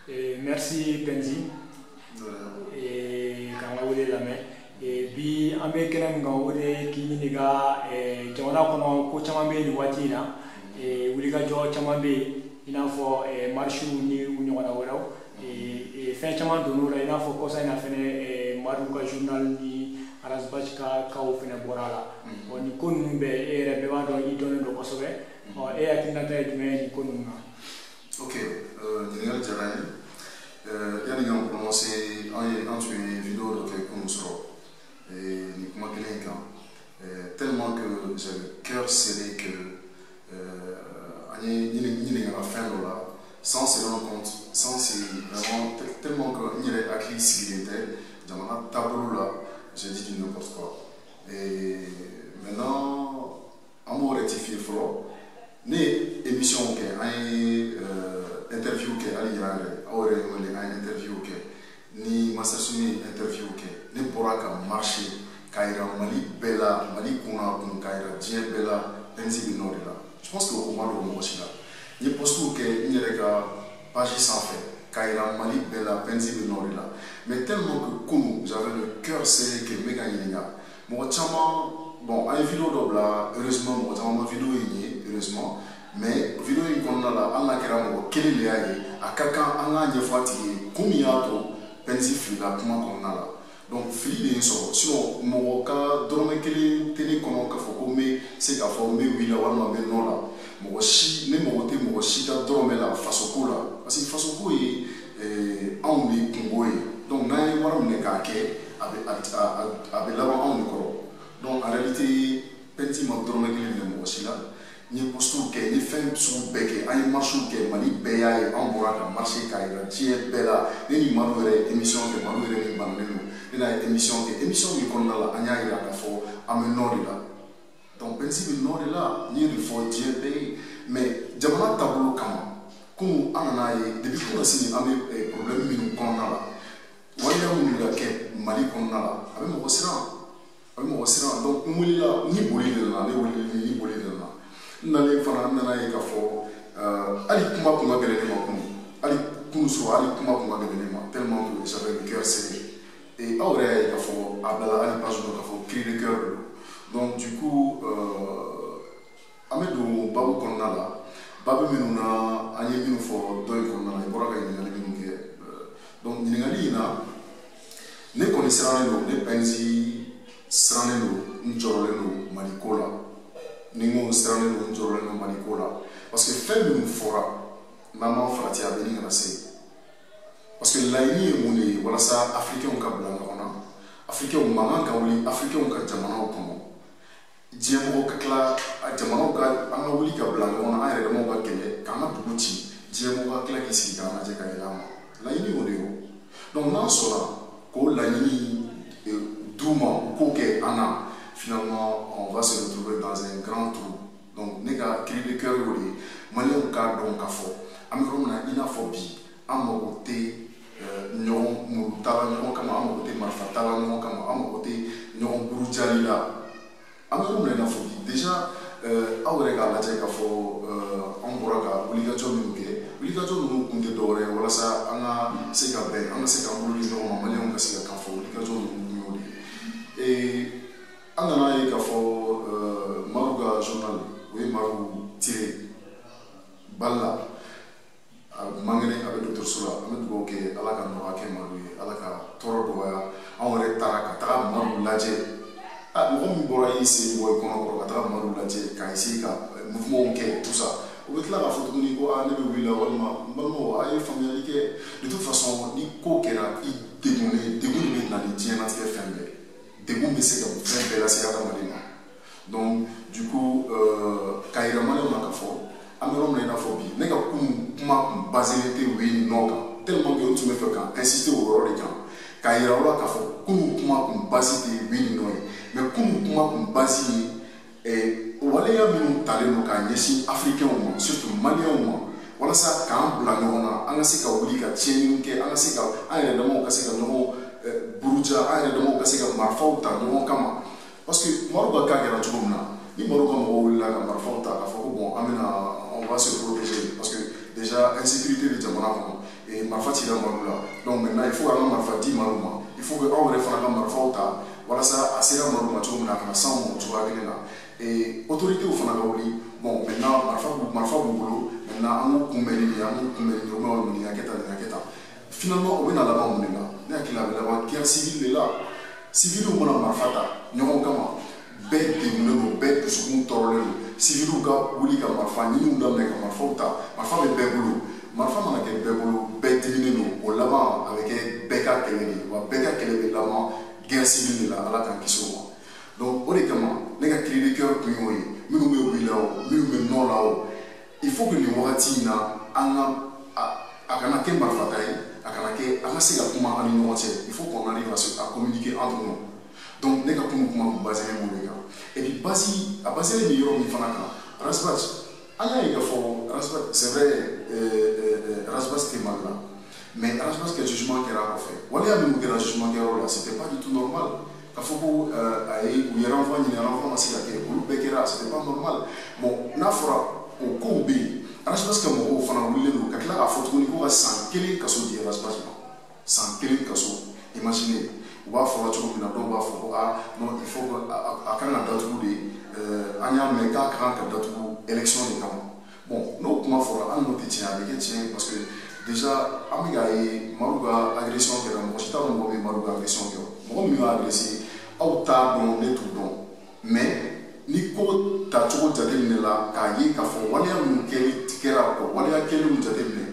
Merci Penzi k'an ka wele lamɛn. Bi an bɛ kɛnɛ min kan, o de ye k'i ɲininka jamana kɔnɔ, ko caman bɛ yen nin waati in na, wulikajɔ caman bɛ yen, i n'a fɔ marches ni u ɲɔgɔnna wɛrɛw, fɛn caman donn'o la, i n'a fɔ kɔsa in na fɛnɛ Madu ka journal ni Ras Bath ka kaw fɛnɛ bɔra a la. Ɔ nin ko ninnu bɛɛ, e yɛrɛ bɛɛ b'a dɔn i dɔnnen don kosɛbɛ. Ɔ e hakilinata ye jumɛn ye nin ko ninnu na? Ok, ɲininkali diyara n ye. Yanni k'an prononcer, an ye an tun ye vidéo dɔ kɛ kunun sɔrɔ nin kuma kelen in kan, tellement que j'ai le cœur serré que an ye ɲininkala fɛn dɔ la sans se rendre compte, sans se vraiment, tellement que n yɛrɛ hakili sigilen tɛ jamana taabolo la, j'ai dit du n'importe quoi. Et maintenant an b'o rectifier fɔlɔ. Ne ye émission kɛ, an ye interview kɛ, hali yan yɛrɛ aw yɛrɛ ye wele, an ye interview kɛ ni Masa Sumi ye interview kɛ. Ne bɔra ka marcher k'a yira Mali bɛɛ la, Mali kunna kun, k'a yira diɲɛ bɛɛ la, Penzi bɛ nɔ de la. Je pense que o ma dogo mɔgɔ si la. N ye postew kɛ n yɛrɛ ka page sanfɛ k'a yira Mali bɛɛ la, Penzi bɛ nɔ de la. Mais tellement que kunun j'avais le cœur serré que n bɛ ka ɲininka mɔgɔ caman. Bon, an ye vidéo dɔ bila, heureusement mɔgɔ caman ma vidéo in ye, heureusement. Mais vidéo in kɔnɔna la, hali n'a kɛra mɔgɔ kelen de y'a ye, a ka kan an k'a ɲɛfɔ a tigi ye kun min y'a to Penzi filila kuma kɔnɔna la. Donc fili de ye n sɔrɔ, sinon mɔgɔ ka dɔrɔmɛ kelen tɛ ne kɔnɔ k'a fɔ ko n bɛ se k'a fɔ n bɛ oui la walima n bɛ non la. Mɔgɔ si, ne mago tɛ mɔgɔ si ka dɔrɔmɛ la fasoko la, parce que fasoko ye anw de kungo ye. Donc n'an ye wari minɛ k'a kɛ, a bɛ laban anw de kɔrɔ. Donc en réalité, Penzi ma dɔrɔmɛ kelen minɛ mɔgɔ si la. N ye postew kɛ, n ye fɛn sugu bɛɛ kɛ, an ye marchew kɛ, Mali bɛɛ y'a ye, an bɔra ka marcher k'a yira diɲɛ bɛɛ la. Ne ni Madu yɛrɛ ye émission kɛ, Madu yɛrɛ ni bananen don, ne n'a ye émission kɛ. Émission min kɔnɔna la, an y'a yira k'a fɔ an bɛ nɔ de la. Donc Penzi bɛ nɔ de la, n ye nin fɔ diɲɛ bɛɛ ye. Mais jamana taabolo kama, kunun an nana ye, depuis kunun sini an bɛ problème minnu kɔnɔna la, waleya minnu bɛ ka kɛ Mali kɔnɔna la, a bɛ mɔgɔ siran, a bɛ mɔgɔ siran. Donc n wulila ni boli de nana, ne wulila ni boli de nana. N nalen fana, n nana ye k'a fɔ hali kuma kun ka gɛlɛn ne ma kunun, hali kunun sɔrɔ, hali kuma kun ka gɛlɛn ne ma, tellement que j'avais le cœur serré. Et aw yɛrɛ y'a ye k'a fɔ a bilala hali page dɔ k'a fɔ cri de cœur de don. Donc du coup an bɛ don babu kɔnɔna la, babu minnu na an ye minnu fɔ dɔ in kɔnɔna la, i bɔra ka ɲininkali minnu kɛ. Donc ɲininkali in na, ne kɔni sirannen don, ne Penzi sirannen don, n jɔrɔlen don Mali ko la. Ni n ko n sirannen don, n jɔrɔlen don Mali ko la, parce que fɛn minnu fɔra, n'an m'an farati, a bɛ ɲini ka na se. Parce que laɲini ye mun de ye? Walasa Africains ka bila ɲɔgɔn na, Africains mankan ka wuli Africains ka jamanaw kɔnɔ, diɲɛmɔgɔ ka tila jamanaw ka an ka wuli ka bila ɲɔgɔn na, an yɛrɛ damaw ka kɛlɛ k'an ka dugu ci, diɲɛmɔgɔ ka tila k'i sigi k'an lajɛ ka yɛlɛ an ma. Laɲini y'o de ye o. Donc n'an sɔnna k'o laɲini d'u ma, u k'o kɛ an na, finalement on va se retrouver dans un grand trou. Donc ne ka cri de cœur y'o de ye, Maliyɛnw k'a dɔn k'a fɔ an bɛ yɔrɔ min na i n'a fɔ bi, an mago tɛ ɲɔgɔn muru ta la ɲɔgɔn kama, an mago tɛ marifa ta la ɲɔgɔn kama, an mago tɛ ɲɔgɔn burujali la. An bɛ yɔrɔ min na i n'a fɔ bi, déjà aw yɛrɛ k'a lajɛ k'a fɔ an bɔra ka wulikajɔ minnu kɛ, wulikajɔ ninnu kun tɛ dɔwɛrɛ ye walasa an ka se ka bɛn, an ka se k'an bolo di ɲɔgɔn ma, Maliyɛnw ka se ka kan fɔ. Wulikajɔ ninnu kun y'o de ye. An nana ye k'a fɔ Maru ka journal, o ye Maru tiré balle la, a man kɛnɛ, a bɛ dɔgɔtɔrɔso la. An bɛ dugawu kɛ, Ala ka nɔgɔya kɛ Maru ye, Ala ka tɔɔrɔ dɔgɔya. Anw yɛrɛ taara ka taga Maru lajɛ. Mɔgɔ min bɔra i sen bɔ i kɔnɔ kɔrɔ ka taga Maru lajɛ, ka essayer ka mouvement kɛ, tout ça, o bɛ tila k'a fɔ tuguni ko aa ne bɛ wuli la. Walima n balimaw, a ye faamuyali kɛ. De toute façon, ni ko kɛra i degunnen, degun de bɛ na ni diɲɛlatigɛ fɛn bɛɛ, degun bɛ se ka fɛn bɛɛ lase adamaden ma. Donc du coup k'a yira Maliyɛnw na k'a fɔ an bɛ yɔrɔ min na i n'a fɔ bi, ne ka kunun kuma kun baselen tɛ oui ni non kan, tellement que n tun bɛ fɛ ka insister o yɔrɔ de kan, k'a yira aw la k'a fɔ kunun kuma kun base tɛ oui ni non ye. Mais kunun kuma kun base ye waleya minnu talen don k'a ɲɛsin Africains ma, surtout Maliyɛnw ma, walasa k'an bila ɲɔgɔn na, an ka se ka wuli ka tiɲɛniw kɛ, an ka se ka an yɛrɛ damaw ka se ka ɲɔgɔn buruja, an yɛrɛ damaw ka se ka marifaw ta ɲɔgɔn kama. Parce que Maru ka cas kɛra cogo min na, ni Maru ka mɔgɔw wulila ka marifaw ta k'a fɔ ko bon, an bɛna, on va se protéger, parce que déjà insécurité bɛ jamana kɔnɔ. Marifa cira Madu la. Donc maintenant il faut k'an ka marifa di Madu ma, il faut que anw yɛrɛ fana ka marifaw ta walasa a sera Madu ma cogo min na a kana s'anw ma o cogoya kelen na. Et autorités fana ka wuli, bon maintenant marifa b'u bolo, maintenant an k'u kunbɛn ni nin ye, an k'u kunbɛn ni nin ye, ou bien nin ka kɛ tan, nin ka kɛ tan. Finalement o bɛ na laban mun de la? Ne hakili la a bɛ laban guerre civile de la. Civiliw mana marifa ta ɲɔgɔn kama, bɛɛ degunnen don, bɛɛ dusukun tɔɔrɔlen don. Civiliw ka wuli ka marifa ɲiniw daminɛ ka marifaw ta, marifa bɛ bɛɛ bolo, marifa mana kɛ bɛɛ bolo, bɛɛ diminen don, o laban a bɛ kɛ bɛɛ ka kɛlɛ de ye, wa bɛɛ ka kɛlɛ bɛ laban guerre civile de la. Ala k'an kisi o ma. Donc o de kama ne ka cri de cœur kun y'o ye, minnu bɛ oui la o, minnu bɛ non la o, il faut que nin wagati in na an ka a kana kɛ marifata ye, a kana kɛ an ka se ka kuma an ni ɲɔgɔn cɛ. Il faut qu'on arrive à communiquer entre nous. Donc ne ka kuma kun basé b'o de kan. Et puis base a basé bɛ yɔrɔ min fana kan, Ras Bath, an y'a ye k'a fɔ Ras Bath, c'est vrai, Ras Bath tɛ Mali la, mais Ras Bath ka jugement kɛra a kɔfɛ, waleya minnu kɛra jugement kɛyɔrɔ la, c'était pas du tout normal. K'a fɔ ko a ye u ye renvoi ɲini, renvoi ma se ka kɛ, olu bɛɛ kɛra, c'était pas normal. Bon, n'a fɔra o kow bɛ yen, Ras Bath ka mɔgɔw fana wulilen don ka tila k'a fɔ tuguni ko ka san 1 kaso di Ras Bath ma, san 1 kaso. Imaginez, u b'a fɔ cogo min na, dɔw b'a fɔ ko ah non, il faut que a kan ka datugu de, an y'a mɛn k'a kan ka datugu élection de kama. Bon, n'o kuma fɔra, hali n'o tɛ tiɲɛ, a bɛ kɛ tiɲɛ ye, parce que déjà an bɛ k'a ye Madu ka agression kɛra, mɔgɔ si t'a dɔn mɔgɔ min ye Madu ka agression kɛ, mɔgɔ min y'a agressé aw t'a dɔn, ne t'u dɔn, mais ni ko tacogo jateminɛ la k'a ye k'a fɔ waleya minnu kɛra kɔ, waleya kɛlenw jateminɛ,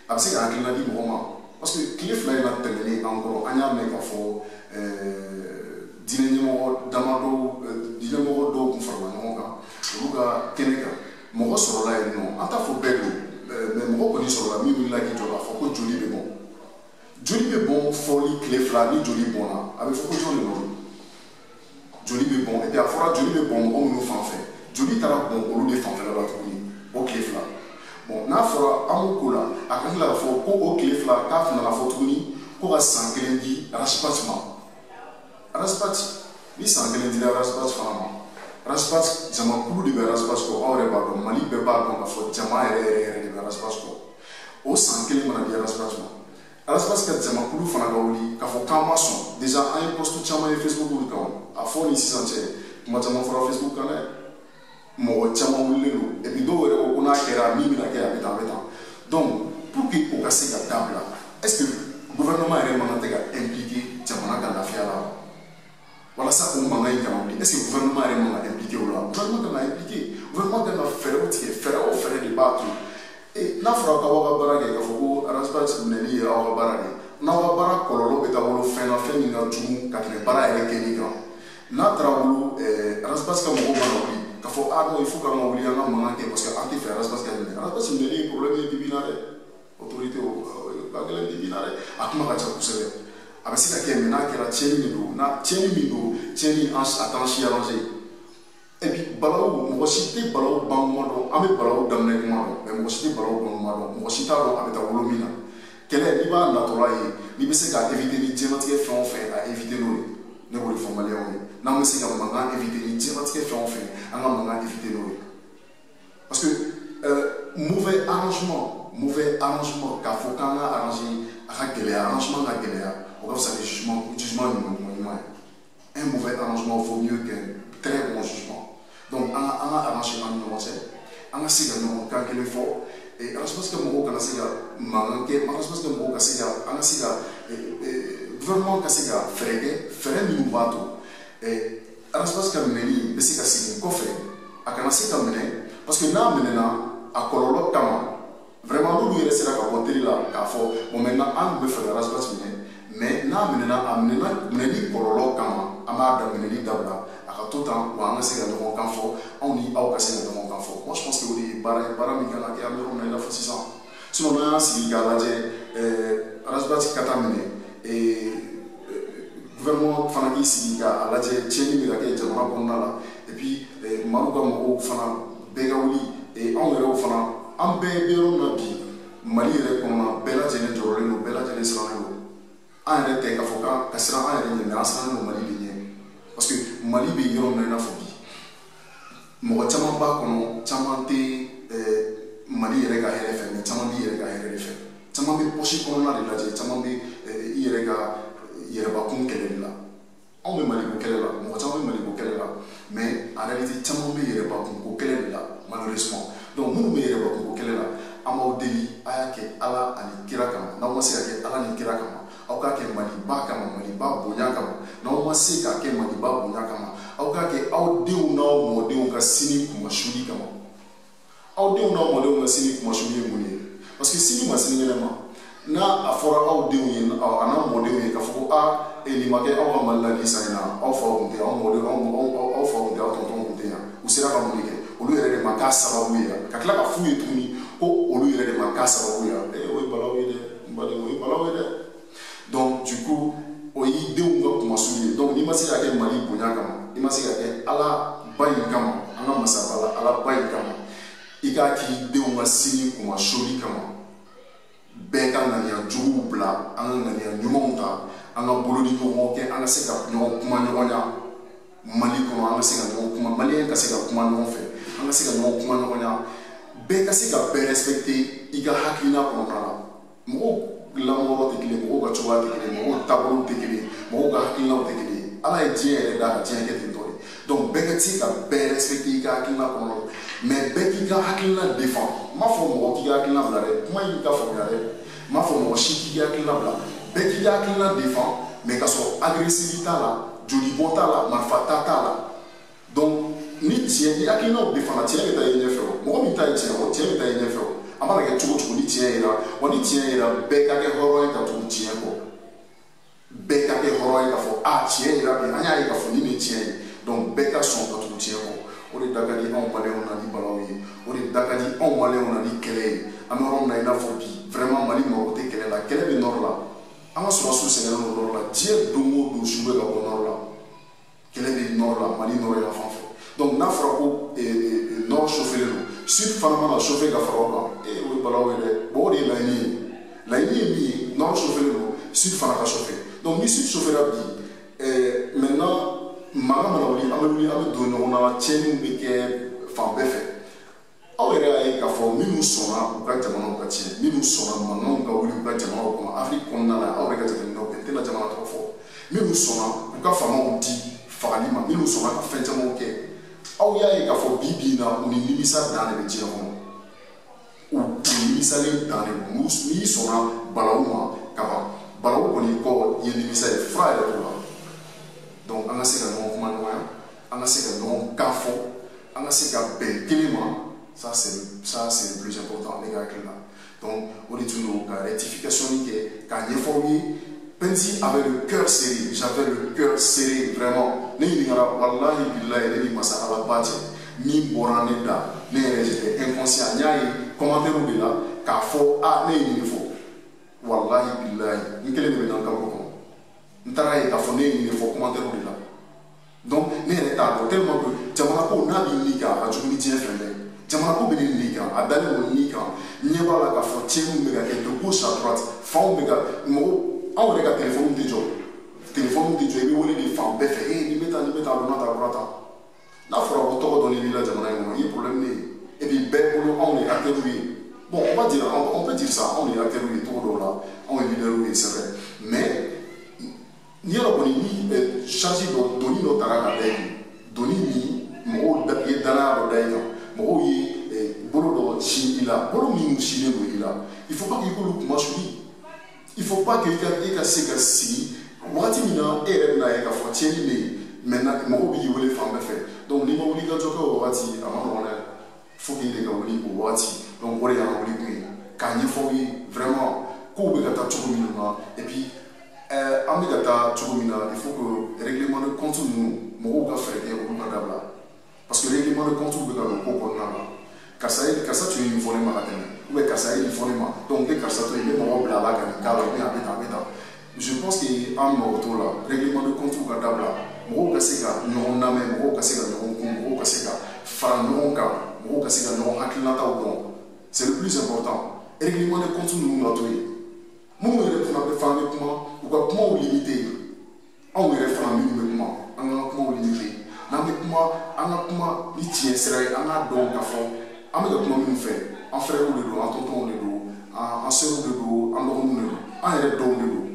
a bɛ se ka hakilina di mɔgɔ ma. Parce que tile 2 in na tɛmɛnen an kɔrɔ, an y'a mɛn k'a fɔ diinɛ ɲɛmɔgɔ damadɔw, diinɛ mɔgɔ dɔw kun farala ɲɔgɔn kan olu ka kɛnɛ kan, mɔgɔ sɔrɔla yen nɔ, an t'a fɔ bɛɛ don, mais mɔgɔ kɔni sɔrɔla min wulila k'i jɔ k'a fɔ ko joli bɛ bɔn, joli bɛ bɔn fɔli tile 2 ni joli bɔnna, a bɛ fɔ ko jɔn de nɔ don, joli bɛ bɔn. Et puis a fɔra joli bɛ bɔn mɔgɔ minnu fan fɛ, joli taara bɔn olu de fanfɛla la tuguni o tile 2. Bon, n'a fɔra an b'o ko la, a ka tila k'a fɔ ko o tile 2 k'a nana fɔ tuguni ko ka san 1 di Ras Bath ma. Ras Bath, ni san 1 dira Ras Bath fana ma, Ras Bath jamakulu de bɛ Ras Bath kɔ, aw yɛrɛ b'a dɔn, Mali bɛɛ b'a dɔn k'a fɔ jama yɛrɛ yɛrɛ yɛrɛ de bɛ Ras Bath kɔ. O san 1 mana di Ras Bath ma, Ras Bath ka jamakulu fana ka wuli k'a fɔ k'an ma sɔn. Déjà an ye poste caman ye Facebook kan, a fɔ ni sisan cɛ kuma caman fɔra Facebook kan dɛ, mɔgɔ caman wulilen don. Et puis dɔw yɛrɛ ko ko n'a kɛra min bɛna kɛ, a bɛ tan, a bɛ tan. Donc pour que o ka se ka dabila, est ce que gouvernement yɛrɛ man kan tɛ ka impliquer jamana ka lafiya la walasa o mankan in kana wuli? Est ce que gouvernement yɛrɛ man ka impliquer o la? Gouvernement kan ka impliquer, gouvernement kan ka fɛɛrɛw tigɛ, fɛɛrɛ o fɛɛrɛ de b'a to. N'a fɔra k'aw ka baara kɛ k'a fɔ ko Ras Bath minɛli ye aw ka baara de ye, n'aw ka baara kɔlɔlɔ bɛ taa wolo fɛn na, fɛn min ka jugu ka tɛmɛ baara yɛrɛ kɛli kan, n'a taara wolo Ras Bath ka mɔgɔw mana wuli k'a fɔ ah non, il faut k'an ka wuli an ka mankan kɛ parce que an tɛ fɛ Ras Bath ka minɛ. Ras Bath minɛli ye problème ye bi bi in na dɛ, autorité o ka gɛlɛn bi bi in na dɛ, a kuma ka ca kosɛbɛ. A bɛ se ka kɛ, mais n'a kɛra tiɲɛni de don, n'a tiɲɛni min don, tiɲɛni a t'an si arranger. Et puis balawu, mɔgɔ si tɛ balawu ban kuma dɔn, an bɛ balawu daminɛ kuma dɔn, mais mɔgɔ si tɛ balawu ban kuma dɔn, mɔgɔ si t'a dɔn a bɛ taa wolo min na. Kɛlɛ n'i b'a natɔla ye, n'i bɛ se k'a éviter ni diɲɛlatigɛ fɛn o fɛn, a éviter n'o ye. Ne b'o de fɔ maliyɛnw ye, n'an bɛ se ka mankan éviter ni diɲɛlatigɛ fɛn o fɛn, an ka mankan éviter n'o ye. Parce que mauvais arrangement, mauvais arrangement, k'a fɔ k'an ka arranger a ka gɛlɛya, arrangement ka gɛlɛya, o ka fisa ni jugement ɲuman ɲuman ye. Un mauvais arrangement vaut mieux qu'un très bon jugement. Donc an ka arranger an ni ɲɔgɔn cɛ, an ka se ka ɲɔgɔn kan kelen fɔ. Et Ras Bath ka mɔgɔw kana se ka mankan kɛ, Ras Bath ka mɔgɔw ka se ka, an ka se ka, gouvernement ka se ka fɛɛrɛ kɛ, fɛɛrɛ minnu b'a to Ras Bath ka minɛli bɛ se ka segin kɔfɛ, a kana se ka minɛ, parce que n'a minɛna a kɔlɔlɔ kama, vraiment n'olu yɛrɛ sera ka bɔ télé la k'a fɔ bon, maintenant an tun bɛ fɛ ka Ras Bath minɛ, mais n'a minɛna, a minɛna minɛli kɔlɔlɔ kama, an b'a da minɛli dabila, a ka to tan, wa an ka se ka ɲɔgɔn kan fɔ, anw ni aw ka se ka ɲɔgɔn kan fɔ. Moi je pense que o de ye baara ye, baara min kan ka kɛ an bɛ yɔrɔ min na i n'a fɔ sisan. Sinon n'an y'an sigi k'a lajɛ, Ras Bath ka taa minɛ, gouvernement fana k'i sigi k'a lajɛ tiɲɛni bɛ ka kɛ jamana kɔnɔna la, et puis Madu ka mɔgɔw fana bɛɛ ka wuli, anw yɛrɛw fana, an bɛɛ bɛ yɔrɔ min na bi Mali yɛrɛ kɔnɔna, bɛɛ lajɛlen jɔrɔlen don, bɛɛ lajɛlen sirannen don. An yɛrɛ tɛ k'a fɔ k'an ka siran an yɛrɛ ɲɛ, mais an sirannen don Mali de ɲɛ, parce que Mali bɛ yɔrɔ min na i n'a fɔ bi, mɔgɔ caman b'a kɔnɔ, caman tɛ Mali yɛrɛ ka hɛrɛ fɛ, mais caman b'i yɛrɛ ka hɛrɛ de fɛ. Caman bɛ poche kɔnɔna de lajɛ, caman bɛ i yɛrɛ ka yɛrɛbakun kɛlɛ de la. Anw bɛ Maliko kɛlɛ la, mɔgɔ caman bɛ Maliko kɛlɛ la, mais en réalité caman bɛ yɛrɛbakunko kɛlɛ de la malheureusement. Donc minnu bɛ yɛrɛbakunko kɛlɛ la, an b'aw deli a y'a kɛ Ala ani kira kama. N'aw ma se ka kɛ Ala ni kira kama, aw k'a kɛ Maliba kama, Maliba bonya kama. N'aw ma se k'a kɛ Maliba bonya kama, aw k'a kɛ aw denw n'aw mɔdenw ka sini kunmasuli kama. Aw denw n'aw mɔdenw ka sini kunmasuli ye mun ye? Parce que sini ma sinikɛnɛ ma, n'a a fɔra aw denw ye a n'a mɔdenw ye k'a fɔ ko aa nin ma kɛ aw ka Mali la nin san in na, aw faw tun tɛ yan, aw mɔdenw aw faw tun tɛ, aw tɔntɔnw tun tɛ yan, u sera ka mun de kɛ? Olu yɛrɛ de ma k'a sababu ye yan, ka tila ka f'u ye tuguni ko olu yɛrɛ de ma k'a sababu ye yan. O ye balawu ye dɛ, n badenw, o ye balawu ye dɛ. Donc du coup o y'i denw ka kunmasuli ye. Donc n'i ma se ka kɛ Mali bonya kama, i ma se ka kɛ Ala ba in kama, an ka masaba la Ala ba in kama, i k'a k'i denw ka sini kunmasuli kama. Bɛɛ ka ŋaniya juguw bila, an ka ŋaniya ɲumanw ta, an ka bolodi ɲɔgɔn kɛ, an ka se ka ɲɔgɔn kuma ɲɔgɔnya Mali kɔnɔ, an ka se ka ɲɔgɔn kuma, maliyɛn ka se ka kuma ɲɔgɔn fɛ, an ka se ka ɲɔgɔn kuma ɲɔgɔnya, bɛɛ ka se ka bɛɛ respecter i ka hakilina kɔnɔna la. Mɔgɔw lamɔyɔrɔ tɛ kelen, mɔgɔw ka cogoya tɛ kelen, mɔgɔw taabolow tɛ kelen, mɔgɔw ka hakilinaw tɛ kelen. Ala ye diɲɛ yɛrɛ da ka diɲɛ kɛ ten tɔ de. Donc bɛɛ ka se ka bɛɛ respecter i ka hakilina kɔnɔna la, mais bɛɛ k'i ka hakilina défend. N m'a fɔ mɔgɔ k'i ka hakilina bila dɛ, kuma in ka faamuya dɛ, n m'a fɔ mɔgɔ si k'i ka hakilina bila, bɛɛ k'i ka hakilina défend, mais ka sɔrɔ agressivité t'a la, jolibɔn t'a la, marifa ta t'a la. Donc ni tiɲɛ ni hakilinaw défend, tiɲɛ bɛ taa i ɲɛfɛ o, mɔgɔ min ta ye tiɲɛ o, tiɲɛ bɛ taa i ɲɛfɛ o. A mana kɛ cogo cogo ni tiɲɛ yera, wa ni tiɲɛ yera, bɛɛ ka kɛ hɔrɔn ye ka tugu tiɲɛ kɔ, bɛɛ ka kɛ hɔrɔn ye k'a fɔ a tiɲɛ yera bi, an y'a ye k'a fɔ nin de ye tiɲɛ ye. Donc bɛɛ ka sɔn ka tugu tiɲɛ kɔ. O de da ka di anw maliyɛnw na ni balaw ye, o de da ka di anw maliyɛnw na ni kɛlɛ ye. An bɛ yɔrɔ min na i n'a fɔ bi, vraiment Mali mago tɛ kɛlɛ la, kɛlɛ bɛ nord la, an ka sɔrɔdasiw sɛgɛnnen don nord la, diɲɛ don o don su bɛ ka bɔ nord la, kɛlɛ bɛ nord la, Mali nord yan fan fɛ. Donc n'a fɔra ko nord chauffé don, sud fana mana chauffé ka fara o kan, o ye balaw ye dɛ. Bon o de ye laɲini ye, laɲini ye min ye, nord chauffé don, sud fana ka chauffé. Donc ni sud chauffé la bi, maintenant mankan mana wuli, an bɛ wuli, an bɛ don ɲɔgɔn na, tiɲɛniw bɛ kɛ fan bɛɛ fɛ. Aw yɛrɛ y'a ye k'a fɔ minnu sɔnna u ka jamanaw ka tiɲɛ, minnu sɔnna mankanw ka wuli u ka jamanaw kɔnɔ Afiriki kɔnɔna la, aw yɛrɛ ka jateminɛw kɛ, n tɛna jamana tɔgɔ fɔ, minnu sɔnna u ka faamaw di fagali ma, minnu sɔnna ka fɛn camanw kɛ, aw y'a ye k'a fɔ bi bi in na u ni nimisa dan de bɛ diɲɛ kɔnɔ, u nimisalen dan de don. N'i sɔnna balawu ma ka ban, balawu kɔni kɔ i ye nimisa ye, fura yɛrɛ t'o la. Donc an ka se ka ɲɔgɔn kuma ɲɔgɔnya, an ka se ka ɲɔgɔn kan fɔ, an ka se ka bɛn kelen ma, ça c'est le plus important ne ka hakili la. Donc o de tun don ka rectification kɛ k'a ɲɛfɔ aw ye. Penzi avait le cœur serré, j'avais le cœur serré vraiment. Ne ɲininkara, walahi bilahi, ne ni masa Ala ba cɛ, min bɔra ne da, ne yɛrɛ j'étais inconscient. N y'a ye commentaire de la k'a fɔ a ne ye nin de fɔ, walahi bilahi, n kelen de bɛ na n kaburu kɔnɔ. N taara ye k'a fɔ ne ye nin de fɔ commentaire de la. Donc ne yɛrɛ t'a dɔn tellement que jamana ko n'a b'i ni kan, a ka jugu ni diɲɛ fɛn bɛɛ ye. Jamana ko bɛ ne ni kan, a dalen don ni kan, n ɲɛ b'a la k'a fɔ tiɲɛniw bɛ ka kɛ de gauche à droite, fanw bɛ ka mɔgɔw, anw yɛrɛ ka téléphone tɛ jɔ, téléphone tɛ jɔ, i bɛ wele de fan bɛɛ fɛ, nin bɛ tan, nin bɛ tan, a donna tan, a bɔra tan. N'a fɔra ko tɔgɔ dɔɔni b'i la jamana in kɔnɔ, i ye problème de ye. Et puis bɛɛ bolo anw de ye acteurs ye. Bon, on va dire, on peut dire ça, anw de ye acteurs ye togo dɔw la, anw ye leaders ye, c'est vrai. Mais n'i yɔrɔ kɔni ni charge dɔ, doni dɔ taara ka da i kun, doni min mɔgɔw ye danaya dɔ da i kan, mɔgɔw ye bolo dɔ sin i la, bolo min sinnen don i la, il faut pas k'i k'olu kuma suli. Il faut pas que i ka se ka sigi wagati min na e yɛrɛ bɛna ye k'a fɔ tiɲɛni bɛ yen, maintenant mɔgɔw b'i wele fan bɛɛ fɛ. Donc n'i ma wuli ka jɔ kɛ o wagati, a ma nɔgɔn dɛ, faut k'i de ka wuli o wagati. Donc o de y'an wuli kun ye k'a ɲɛfɔ aw ye vraiment kow bɛ ka taa cogo min na. Et puis an bɛ ka taa cogo min na, il faut que règlement de compte ninnu mɔgɔw ka fɛɛrɛ kɛ olu ka dabila, parce que règlement de compte bɛ ka don ko kɔnɔna la. Karisa ye karisa tun ye nin fɔ ne ma ka tɛmɛ, ou bien karisa ye nin fɔ ne ma, donc n tɛ karisa to yen, n bɛ mɔgɔw bila a la ka nin k'a la, ou bien a bɛ tan, a bɛ tan. Je pense que an mago t'o la, règlement de compte ka dabila, mɔgɔw ka se ka ɲɔgɔn lamɛn, mɔgɔw ka se ka ɲɔgɔn kun, mɔgɔw ka se ka fara ɲɔgɔn kan, mɔgɔw ka se ka ɲɔgɔn hakilinataw dɔn, c'est le plus important. Règlement de compte ninnu ka to yen, minnu yɛrɛ fana bɛ kuma, u ka kumaw limité. Anw yɛrɛ fana minnu bɛ kuma, an ka kumaw limité. N'an bɛ kuma, an ka kuma ni tiɲɛ sira ye, an k'a dɔn k'a fɔ an bɛ ka kuma minnu fɛ, an frères de don, an tontonw de don, An sœurs de don, an dɔgɔninw de don, an yɛrɛ dɔw de don.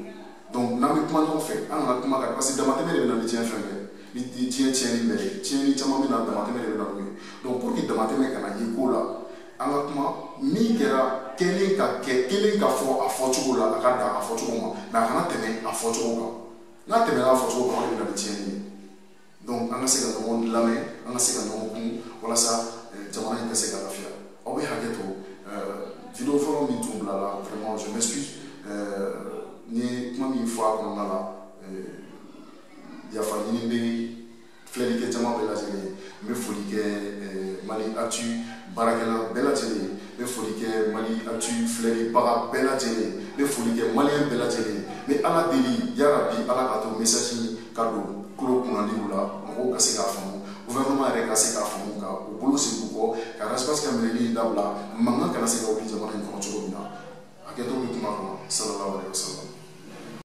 Donc n'an bɛ kuma ɲɔgɔn fɛ, an kana kuma kan, parce que damatɛmɛ de bɛ na ni diɲɛ fɛn bɛɛ ni diɲɛ tiɲɛni bɛɛ ye. Tiɲɛni caman bɛ na, damatɛmɛ de bɛ na n'o ye. Donc pour que damatɛmɛ kana ye ko la, an ka kuma min kɛra kelen ka kɛ kelen ka fɔ a fɔcogo la, a ka dan a fɔcogo ma, mais a kana tɛmɛ a fɔcogo kan. N'a tɛmɛna a fɔcogo kan, o de bɛ na ni tiɲɛni ye. Donc an ka se ka ɲɔgɔn lamɛn, an ka se ka ɲɔgɔn kun walasa jamana in ka se ka lafiya. Aw bɛ hakɛ to, vidéo fɔlɔ min tun bilala, vraiment je m'excuse, n ye kuma min fɔ a kɔnɔna la, yafa ɲini bɛ filɛlikɛ jama bɛɛ lajɛlen ye. N bɛ foli kɛ Mali Actu baarakɛla bɛɛ lajɛlen ye, n bɛ foli kɛ Mali Actu filɛlibaga bɛɛ lajɛlen ye, n bɛ foli kɛ maliyɛn bɛɛ lajɛlen ye. N bɛ Ala deli, yarabi Ala ka to message ka don tulo kunnadiw la, mɔgɔw ka se k'a faamu, gouvernement yɛrɛ ka se k'a faamu, ka u bolo sigi u kɔ, ka Ras Bath ka minɛli in dabila, mankan kana se ka wuli jamana in kɔnɔ cogo min na. Hakɛto bɛ kuma kɔnɔ. Sallallahu.